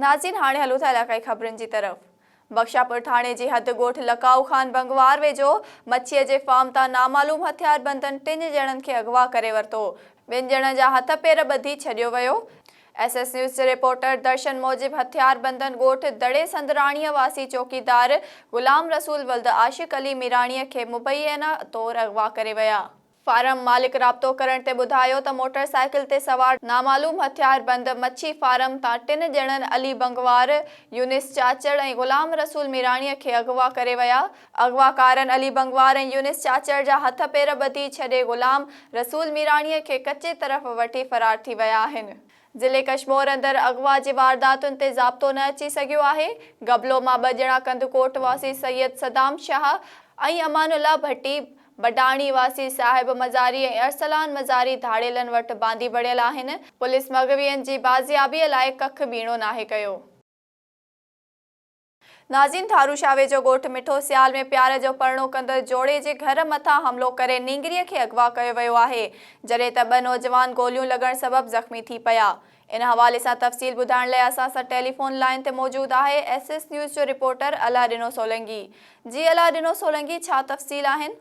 ناظرين هاڻي هلون ٿا علائقائي خبرن جي طرف. بخشاپور ٿاڻي جي حد ڳوٺ لڪائو خان بنگوار ويجهو مڇيء جي فارم تان نامعلوم هٿياربندن ٽن ڄڻن کي اغوا ڪري ورتو، ٻن ڄڻن جا هٿ پير ٻڌي ڇڏيو ويو. ايس ايس نيوز جي رپورٽر درشن موجب هٿياربندن ڳوٺ دڙي سندراڻيء واسي چوڪيدار غلام رسول ولد عاشق علي ميراڻيء کي مبينا طور اغوا ڪري ويا. فارم مالڪ رابطو ڪرڻ تي ٻڌايو ته موٽر سائيڪل تي سوار نامعلوم هٿياربند مڇي فارم تان ٽن ڄڻن علي بنگوار، يونس چاچڙ ۽ غلام رسول ميراڻي کي اغوا ڪري ويا. اغواڪارن علي بنگوار ۽ يونس چاچڙ جا هٿ پير ٻڌي ڇڏي غلام رسول ميراڻي کي ڪچي طرف وٺي فرار ٿي ويا آهن. ضلعي ڪشمور اندر اغوا جي وارداتن تي ضابطو نه اچي سگهيو آهي. گبلو مان ٻه ڄڻا ڪنڌڪوٽ واسي سيد صدام شاهه ۽ امان الله ڀٽي، بڊاڻي واسي صاحب مزاري ۽ ارسلان مزاري ڌاڙيلن وٽ باندي بڻيل آهن، پوليس مغوين جي بازيابيء لاء ڪک ٻيڻو ناهي ڪيو. ناظرين ٺارو شاهه ويجهو ڳوٺ مٺو سيال ۾ پيار جو پرڻو ڪندڙ جوڙي جي گهر مٿان حملو ڪري نينگريء کي اغوا ڪيو ويو آهي، جڏهن ته ٻه نوجوان گوليون لڳڻ سبب زخمي ٿي پيا. ان حوالي سان تفصيل ٻڌائڻ لاء اسان سان ٽيليفون لائين تي موجود آهي ايس ايس نيوز جو رپورٽر الله ڏنو سولنگي. جي الله ڏنو سولنگي ڇا تفصيل آهن؟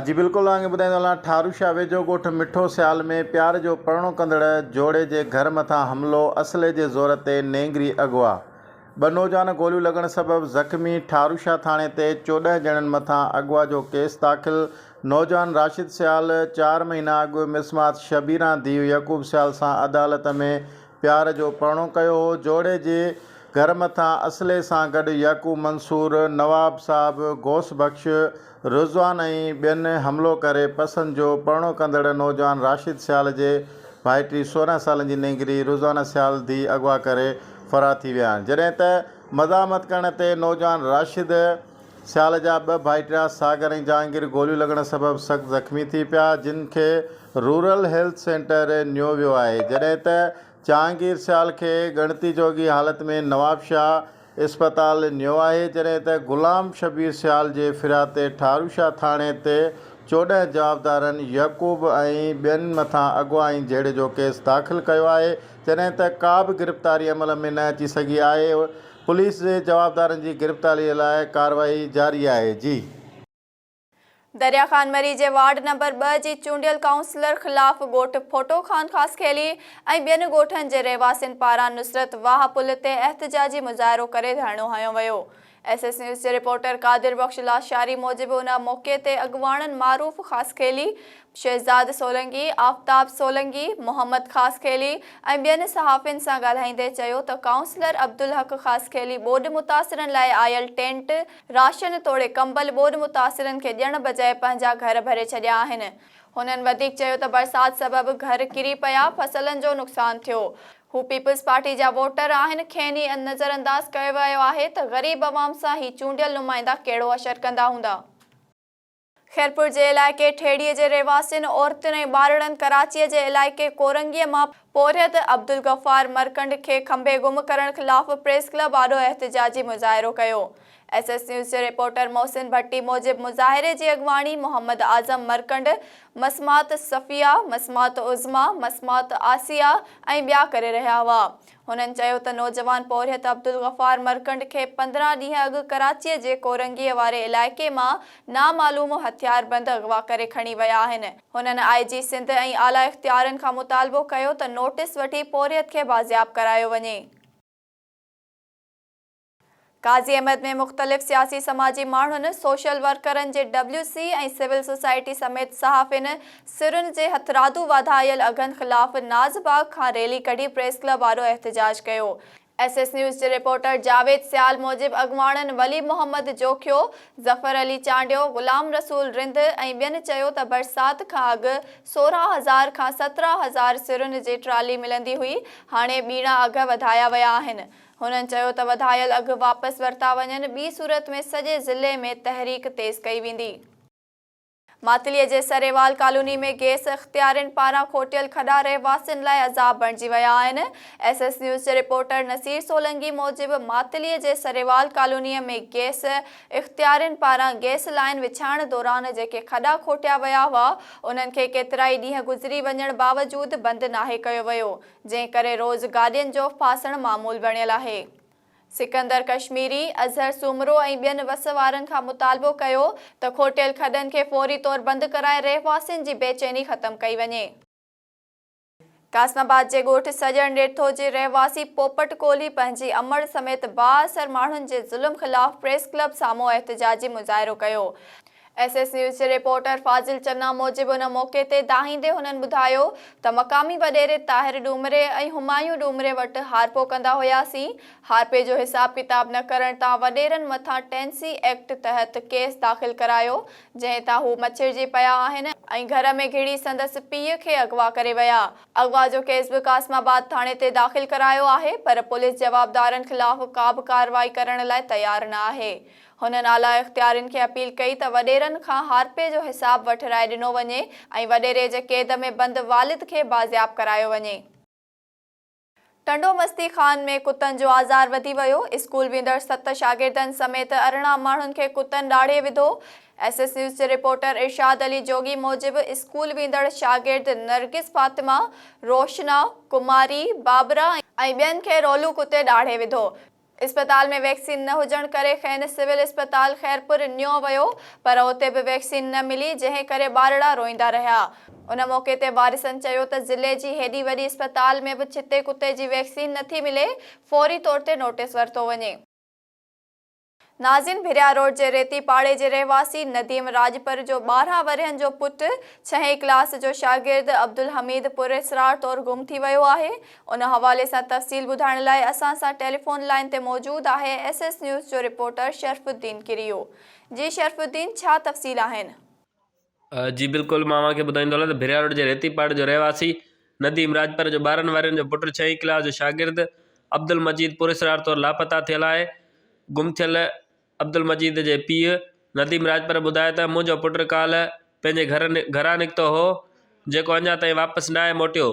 جي بلڪل اوهان کي ٻڌائيندو هلان ٺارو شاهه ويجهو ڳوٺ مٺو سيال ۾ پيار جو پرڻو ڪندڙ جوڙي جي گهر مٿان حملو اسلحي جي زور تي نينگري اغوا ٻه نوجوان گوليون لڳڻ سبب زخمي، ٺاروشاه ٿاڻي تي 14 ڄڻن مٿان اغوا جو ڪيس داخل، نوجوان راشد سيال چار مهينا اڳ مسمات شبيران ڌيء يعقوب سيال سان عدالت ۾ پيار جو پرڻو ڪيو هو، جوڙي جي گهر مٿان اسلحي سان گڏ يعقوب منصور، نواب صاحب، غوث بخش، رضوان ۽ ٻين حملو ڪري پسند جو پرڻو ڪندڙ نوجوان راشد سيال جي ڀائٽي 16 سالن جي نينگري رضوانه سيال ڌيء اغوا ڪري فرار ٿي ويا آهن جڏهن ته مزاحمت ڪرڻ تي نوجوان راشد سيال جا ٻه ڀائٽيا ساگر ۽ جهانگير گوليون لڳڻ سبب سخت زخمي ٿي پيا جن کي رورل هيلٿ سينٽر نيو ويو آهي جڏهن ته جهانگير سيال کي ڳڻتي جوڳي حالت ۾ نوابشاهه اسپتال نيو آهي جڏهن ته غلام شبير سيال جي فرياد تي ٺاروشاه ٿاڻي تي 14 جوابدارن يعقوب ۽ ٻين مٿان اغوا ۽ جهيڙي جو ڪيس داخل ڪيو آهي جڏهن ته ڪا به گرفتاري عمل ۾ نه اچي سگهي آهي پوليس جوابدارن جي گرفتاري لاء ڪارروائي جاري آهي جي. دريا خان مري جي وارڊ نمبر ٻه جي چونڊيل ڪائونسلر خلاف ڳوٺ ڦوٽو خان خاصخيلي ۽ ٻين ڳوٺن جي رهواسين پاران نصرت واهه پل تي احتجاجي مظاهرو ڪري ڌرڻو هنيو ويو. ايس ايس نيوز جي رپورٽر قادر بخش لاشاري موجب ان موقعي تي اڳواڻن معروف خاصخيلي، شهزاد سولنگي، آفتاب سولنگي، محمد خاصخيلي ۽ ٻين صحافين سان ڳالهائيندي چيو ته ڪائونسلر عبدالحق خاصخيلي ٻوڏ متاثرن لاء آيل ٽينٽ، راشن توڙي ڪمبل ٻوڏ متاثرن کي ڏيڻ بجاء پنهنجا گهر ڀري ڇڏيا آهن. هنن وڌيڪ چيو ته برسات سبب گهر ڪري پيا، فصلن جو نقصان ٿيو. هو پيپلز پارٽي جا ووٽر آهن، کين ئي نظرانداز ڪيو ويو آهي ته غريب عوام سان هي چونڊيل نمائندا ڪهڙو حشر ڪندا هوندا. خيرپور جي علائقي ٺيڙهي جي رهواسين، عورتن ۽ ٻارڙن ڪراچيء جي علائقي ڪورنگيء مان پورهيت عبدالغفار مرکنڊ کي کنڀي گم ڪرڻ خلاف پريس ڪلب آڏو احتجاجي مظاهرو ڪيو. ايس ايس نيوز جي رپورٽر محسن ڀٽي موجب مظاهري جي اڳواڻي محمد اعظم مرکنڊ، مسمات صفيه، مسمات عظميٰ، مسمات آسيه ۽ ٻيا ڪري رهيا هئا. هنن چيو ته نوجوان پورهيت عبدالغفار مرکنڊ کي 15 ڏينهن اڳ ڪراچيء جي ڪورنگيء واري علائقي مان نامعلوم هٿياربند اغوا ڪري کڻي ويا آهن. هنن آء جي سنڌ ۽ اعليٰ اختيارين کان مطالبو ڪيو ته نوٽيس وٺي پورهيت کي بازياب ڪرايو وڃي. قاضي احمد ۾ مختلف سياسي سماجي ماڻهن، سوشل ورڪرن جي ڊبليو سي ۽ سول سوسائٽي سميت صحافين سرن جي هٿرادو واڌايل اگهن خلاف ناز باغ کان ريلي ڪڍي پريس ڪلب آڏو احتجاج ڪيو. ايس ايس نيوز جي رپورٽر جاويد سيال موجب اڳواڻن ولي محمد جوکيو، ظفر علي چانڊيو، غلام رسول رند ۽ ٻين چيو ته برسات کان اڳ 16 هزار کان 17 هزار سرن جي ٽرالي ملندي هئي هاڻي ٻيڻا اگهه وڌايا ويا آهن. هنن چيو ته وڌايل اگهه واپس ورتا وڃن، ٻي صورت ۾ سڄي ضلعي ۾ تحريڪ تيز ڪئي ويندي. ماتليء جي سريوال ڪالوني ۾ گيس اختيارين پاران کوٽيل کڏا رهواسين لاء عذاب بڻجي ويا آهن. ايس ايس نيوز جي رپورٽر نصير سولنگي موجب ماتليء جي سريوال ڪالونيء ۾ گيس اختيارين پاران گيس لائين وڇائڻ دوران جيڪي کڏا کوٽيا ويا هئا انهن کي ڪيترائي ڏينهن گذري وڃڻ باوجود بند ناهي ڪيو ويو جنهن ڪري روز گاڏين جو ڦاسڻ معمول بڻيل آهي. سڪندر ڪشميري، اظهر سومرو ۽ ٻين وس وارن کان مطالبو ڪيو ته کوٽيل کڏن کي فوري طور بند ڪرائي رهواسين جي بيچيني ختم ڪئي وڃي. قاسم آباد جي ڳوٺ سڄڻ ڏيٺو جي رهواسي پوپٽ ڪولهي پنهنجي امڙ سميت بااثر ماڻهن جي ظلم خلاف پريس ڪلب سامهون احتجاجي مظاهرو ڪيو. ايس ايس نيوز جي رپورٽر فاضل چنا موجب ان موقعي تي دانهيندي هنن ٻڌايو ته مقامي وڏيري طاهر ڏومري ۽ همايون ڏومري وٽ هارپو ڪندا هياسين، هارپي جو حساب ڪتاب نه ڪرڻ تان وڏيرن مٿان ٽينسي ايڪٽ تحت ڪيس داخل ڪرايو، جنهن تان هو مڇرجي پيا آهن ۽ گهر ۾ گهڙي سندس پيء کي اغوا ڪري ويا. اغوا جو ڪيس به قاسم آباد ٿاڻي تي داخل ڪرايو آهي پر پوليس جوابدارن خلاف ڪابه ڪارروائي ڪرڻ لاء تيار نه آهي. هنن اعليٰ اختيارين کي اپيل ڪئي ته وڏيرن کان هارپي جو حساب وٺرائي ڏنو وڃي ۽ وڏيري جي قيد ۾ بند والد کي بازياب ڪرايو وڃي. ٽنڊو مستي خان ۾ ڪتن جو آزار وڌي ويو، اسڪول ويندڙ ست شاگردن سميت 18 ماڻهن کي ڪتن ڏاڙهي وڌو، ايس ايس نيوز جي رپورٽر ارشاد علي جوڳي موجب اسڪول ويندڙ شاگرد نرگس فاطمه، روشنا، ڪماري، بابره ۽ ٻين کي رولو ڪتي ڏاڙهي وڌو، اسپتال ۾ ويڪسين نه هجڻ ڪري کين سول اسپتال خيرپور نيو ويو پر اتي به ويڪسين نه ملي جنهن ڪري ٻارڙا روئيندا رهيا. ان موقعي تي وارثن چيو ته ضلعي جي هيڏي وڏي اسپتال ۾ به ڇتي ڪتي جي ويڪسين نٿي ملي فوري طور تي نوٽيس ورتو وڃي. ناظم ڀريا روڊ جي ريتي پاڙي جي رهواسي نديم راڄپر جو 12 ورهين جو پٽ ڇهين ڪلاس جو شاگرد عبدالحميد پراسرار طور گم ٿي ويو آهي ان حوالي سان تفصيل ٻڌائڻ لاء اسان سان ٽيليفون لائين تي موجود آهي ايس ايس نيوز جو رپورٽر شرف الدين ڪريو جي شرف الدين ڇا تفصيل آهن. جي بلڪل مان اوهان کي ٻڌائيندو هلان ته ڀريا روڊ جي ريتي پاڙي جو رهواسي نديم راڄپر جو 12 ورهين جو پٽ ڇهين ڪلاس جو شاگرد عبدالمجيد پراسرار طور لاپتا ٿيل آهي گم ٿيل عبدالمجيد جي پيء نديم راڄپر ٻڌايو ته منهنجو پٽ ڪالهه پنهنجي گهر گهران نڪتو هو جيڪو اڃا تائين واپس ناهي موٽيو.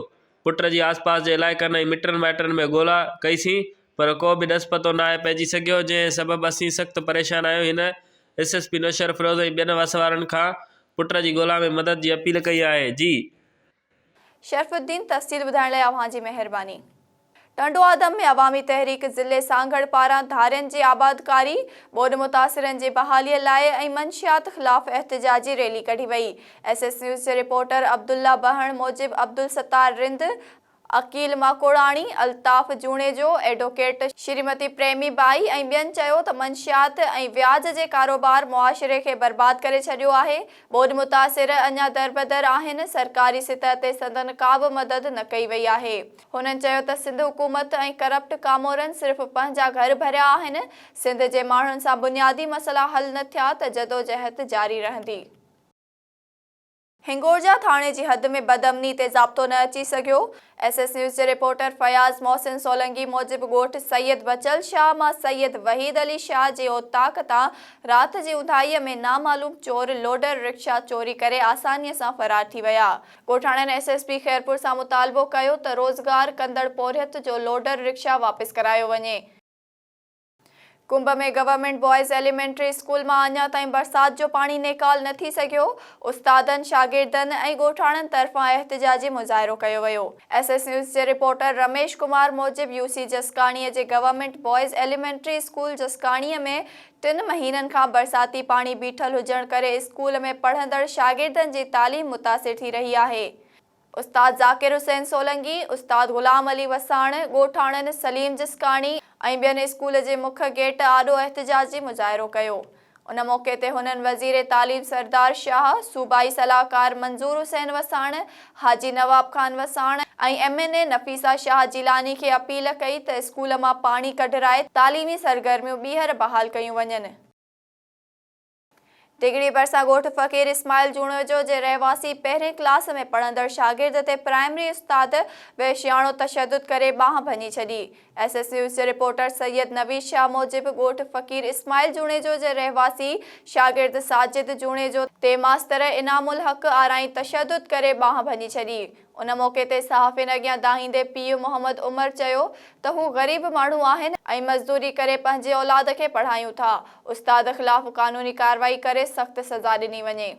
پٽ جي آسپاس جي علائقن ۽ مٽن مائٽن ۾ ڳولا ڪئيسين پر ڪو به ڏس پتو ناهي پئجي سگهيو جنهن سبب اسين سخت پريشان آهيون هن ايس ايس پي نوشهروفيروز ۽ ٻين وس وارن کان پٽ جي ڳولا ۾ مدد جي اپيل ڪئي آهي. جي. شرف الدين تفصيل ٻڌائڻ لاء اوهان جي مهرباني. ٽنڊو آدم ۾ عوامي تحريڪ ضلعي سانگهڙ پاران ڌارين جي آبادڪاري، ٻوڏ متاثرن جي بحالي لاء ۽ منشيات خلاف احتجاجي ريلي ڪڍي وئي. ايس ايس نيوز جي رپورٽر عبدالله بهڻ موجب عبدالستار رند، عقيل ماڪوڙاڻي، الطاف جوڻيجو، ايڊووڪيٽ شريمتي پريمي بائي ۽ ٻين چيو ته منشيات ۽ وياج جي ڪاروبار معاشري کي برباد ڪري ڇڏيو آهي، ٻوڏ متاثر اڃا دربدر آهن، سرڪاري سطح تي سندن ڪابه مدد نه ڪئي وئي آهي. هنن چيو ته سنڌ حڪومت ۽ ڪرپٽ ڪامورن صرف پنهنجا گهر ڀريا آهن، سنڌ جي ماڻهن سان بنيادي مسئلا حل نه ٿيا ته جدوجهد جاري رهندي. هنگورجا ٿاڻي جي حد ۾ بدامني تي ضابطو نه اچي سگهيو، ايس ايس نيوز جي رپورٽر فياض محسن سولنگي موجب ڳوٺ سيد بچل شاهه مان سيد وحيد علي شاهه جي اوطاق تان رات جي اونداهي ۾ نامعلوم چور لوڊر رڪشا چوري ڪري آساني سان فرار ٿي ويا. ڳوٺاڻن ايس ايس پي خيرپور سان مطالبو ڪيو ته روزگار ڪندڙ پورهيت جو لوڊر رڪشا واپس ڪرايو وڃي. Kumb ۾ government boys elementary school مان اڃا تائين برسات جو پاڻي نيڪال نه ٿي سگهيو، استادن، شاگردن ۽ ڳوٺاڻن طرفان احتجاجي مظاهرو ڪيو ويو. ايس ايس نيوز جي رپورٽر رميش ڪمار موجب يو سي جسڪاڻي جي government boys elementary school Jaskani ۾ ٽن مهينن کان برساتي پاڻي بيٺل هجڻ ڪري اسڪول ۾ پڙهندڙ شاگردن جي تعليم متاثر ٿي رهي آهي. استاد ذاڪر حسين سولنگي، استاد غلام علي وساڻ، ڳوٺاڻن سليم جسڪاڻي ۽ ٻين اسڪول جي مک گيٽ آڏو احتجاجي مظاهرو ڪيو. ان موقعي تي هنن وزير تعليم سردار شاهه، صوبائي صلاحڪار Manzoor Hussain Wassan, Haji Nawab Khan Wassan ۽ M N A Nafisa Shah Jilani کي اپيل ڪئي ته اسڪول مان پاڻي ڪڍرائي تعليمي سرگرميون ٻيهر بحال ڪيون وڃن. ڊگهڙي ڀرسان ڳوٺ فقير اسماعيل جوڻيجو جي رهواسي پهرين ڪلاس ۾ پڙهندڙ شاگرد تي پرائمري استاد وحشياڻو تشدد ڪري ٻانهن ڀڃي ڇڏي. ايس ايس نيوز جي رپورٽر سيد نويد شاهه موجب ڳوٺ فقير اسماعيل جوڻيجو جي رهواسي شاگرد ساجد جوڻيجو تي ماستر انعام الحق آرائين تشدد ڪري ٻانهن ڀڃي ڇڏي. ان موقعي تي صحافين اڳيان دانهيندي پيء محمد عمر چيو ته هو غريب ماڻهو آهن ۽ مزدوري ڪري پنهنجي اولاد کي پڙهايون ٿا، استاد خلاف قانوني ڪارروائي ڪري سخت سزا ڏني وڃي.